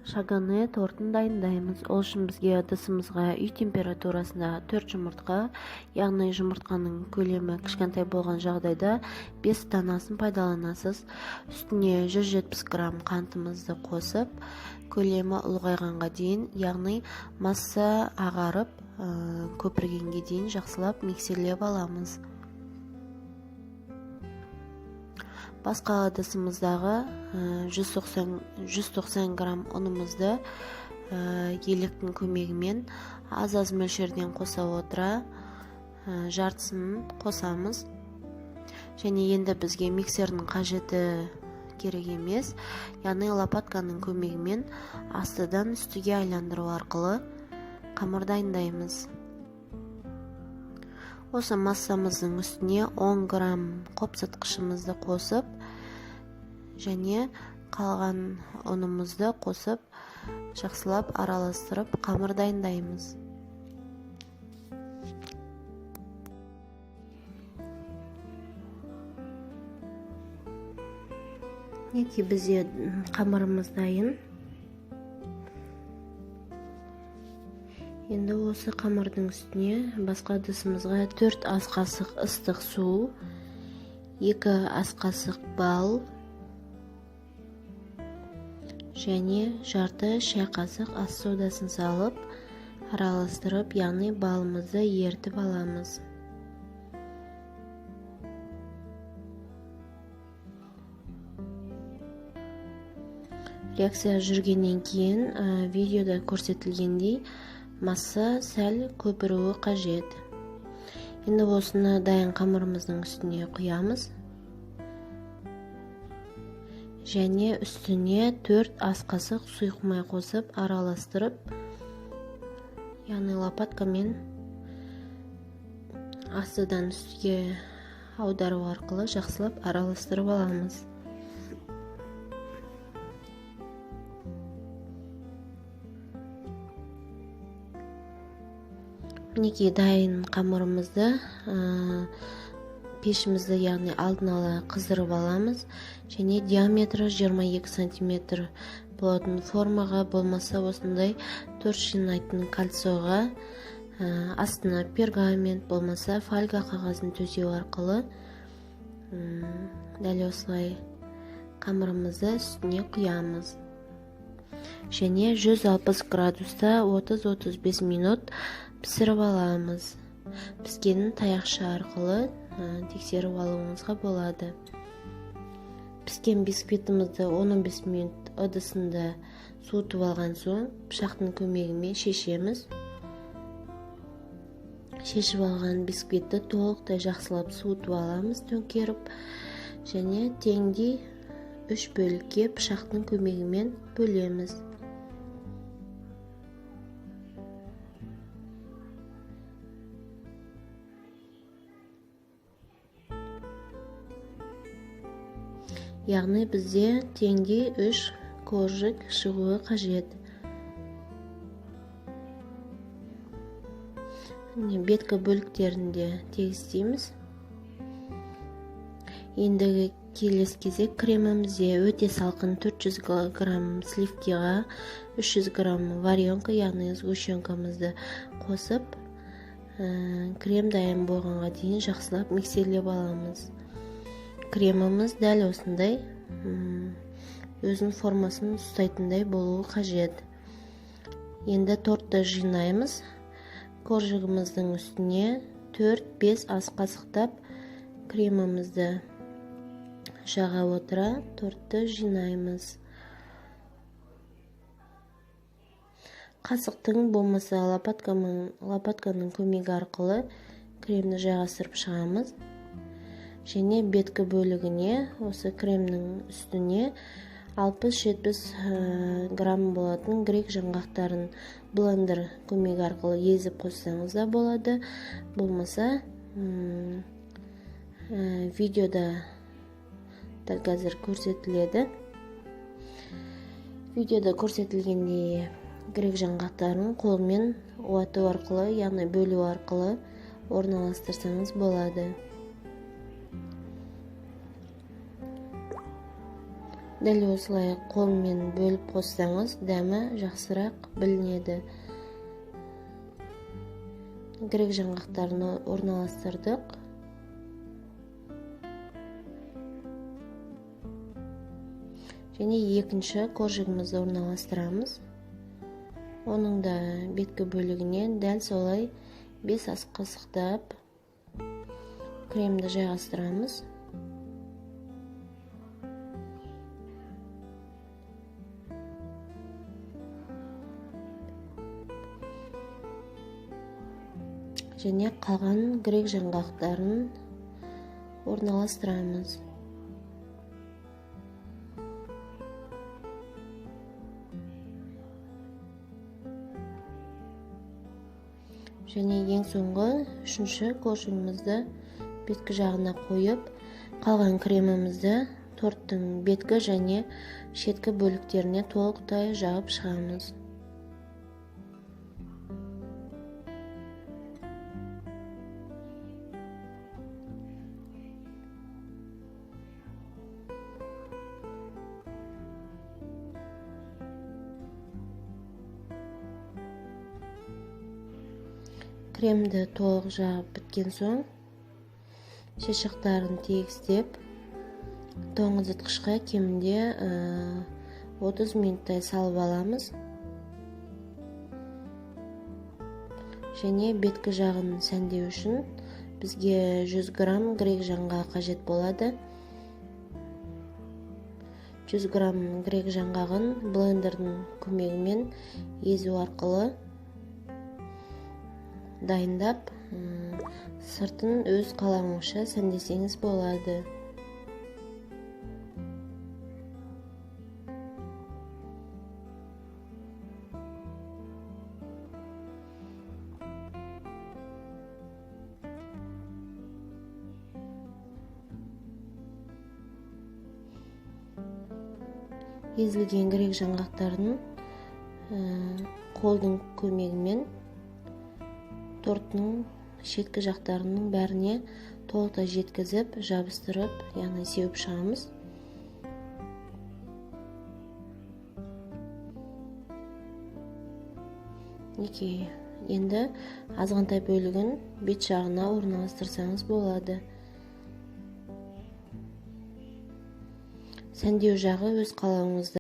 Шагане тортын дайындаймыз. Ол үшін бізге ыдысымызға үй температурасында 4 жұмыртқа, яғни жұмыртқаның көлемі кішкентай болған жағдайда 5 данасын пайдаланасыз. Үстіне 170 грамм қантымызды қосып, көлемі ұлғайғанға дейін, яғни масса ағарып, көпіргенге дейін жақсылап миксерлеп аламыз. Басқа ыдысымыздағы 190 грамм ұнымызды електің көмегімен аз-аз мөлшерден қоса отыра жартысын қосамыз. Және енді бізге миксердің қажеті керек емес, яғни лопатканың көмегімен астыдан үстіге айландыру арқылы қамыр дайындаймыз. Осы массамыздың үстіне 10 грамм қопсытқышымызды қосып, және қалған ұнымызды қосып, жақсылап араластырып қамыр дайындаймыз. Мінекей бізде қамырымыз дайын. Енді осы қамырдың үстіне басқа ыдысымызға 4 ас қасық ыстық су, 2 ас қасық бал және жарты шай қасық ас содасын салып, араластырып, яғни балымызды ерітіп аламыз. Реакция жүргеннен кейін видеода көрсетілгендей масса сәл көпіруі қажет. Енді осыны дайын қамырымыздың үстіне құямыз. Және үстіне 4 ас қасық сұйық май қосып араластырып, яғни лопаткамен астыдан үстіге аудару арқылы жақсылап араластырып аламыз. Мінекей дайын қамырымызды пешімізді, яғни алдын ала қыздырып аламыз. Және диаметрі 22 сантиметр болатын формаға, болмаса осындай торт жинайтын кольцоға, астына пергамент болмаса фольга қағазын төсеу арқылы дәл осылай қамырымызды үстіне құямыз. Және 160 градуста 30-35 минут пісіріп аламыз. Піскенін таяқша арқылы тексеріп алуыңызға болады. Піскен бисквитімізді 10-15 минут ыдысында суытып алған соң пышақтың көмегімен шешеміз. Шешіп алған бисквитті толықтай жақсылап суытып аламыз, төңкеріп, және теңдей 3 бөлікке пышақтың көмегімен бөлеміз. Яғни бізде теңдей 3 коржик шығуы қажет. Міне беткі бөліктерін де тегістейміз. Ендігі келесі кезек кремімізде өте салқын 400 грамм сливкиға 300 грамм варенка, яғни сгущенкамызды қосып, крем дайын болғанға дейін жақсылап миксерлеп аламыз. Креміміз дәл осындай, өзінің формасын ұстайтындай болуы қажет. Енді тортты жинаймыз. Коржигіміздің үстіне 4-5 ас қасықтап кремімізді жаға отыра тортты жинаймыз. Қасықтың болмаса лопатканың көмегі арқылы кремді жайғастырып шығамыз. Және беткі бөлігіне, осы кремнің үстіне 60-70 грамм болатын грек жаңғақтарын блендер көмегі арқылы езіп қоссаңыз да болады. Болмаса, видеода дәл қазір көрсетіледі. Видеода көрсетілгендей грек жаңғақтарын қолмен уату арқылы, яғни бөлу арқылы орналастырсаңыз болады. Дәл осылай қолмен бөліп қоссаңыз, дәмі жақсырақ білінеді. Грек жаңғақтарын орналастырдық. Және екінші коржигімізді орналастырамыз. Оның да беткі бөлігіне дәл солай 5 ас қасықтап кремді жайғастырамыз. Және қалған грек жаңғақтарын орналастырамыз. Және ең соңғы үшінші коржигімізді беткі жағына қойып, қалған кремімізді торттың беткі және шеткі бөліктеріне толықтай жағып шығамыз. Кремді толық жағып біткен соң, шет жақтарын тегістеп, тоңазытқышқа кемінде 30 минуттай салып аламыз. Және беткі жағын сәндеу үшін бізге 100 грамм грек жаңғағы қажет болады. 100 грамм грек жаңғағын блендердің көмегімен езу арқылы дайындап, сыртын өз қалауыңызша сәндесеңіз болады. Езілген грек жаңғақтарын қолдың көмегімен торттың шеткі жақтарының бәріне толықтай жеткізіп, жабыстырып, яғни сеуіп шығамыз. Мінекей, енді азғантай бөлігін бет жағына орналастырсаңыз болады. Сәндеу жағы өз қалауыңызда.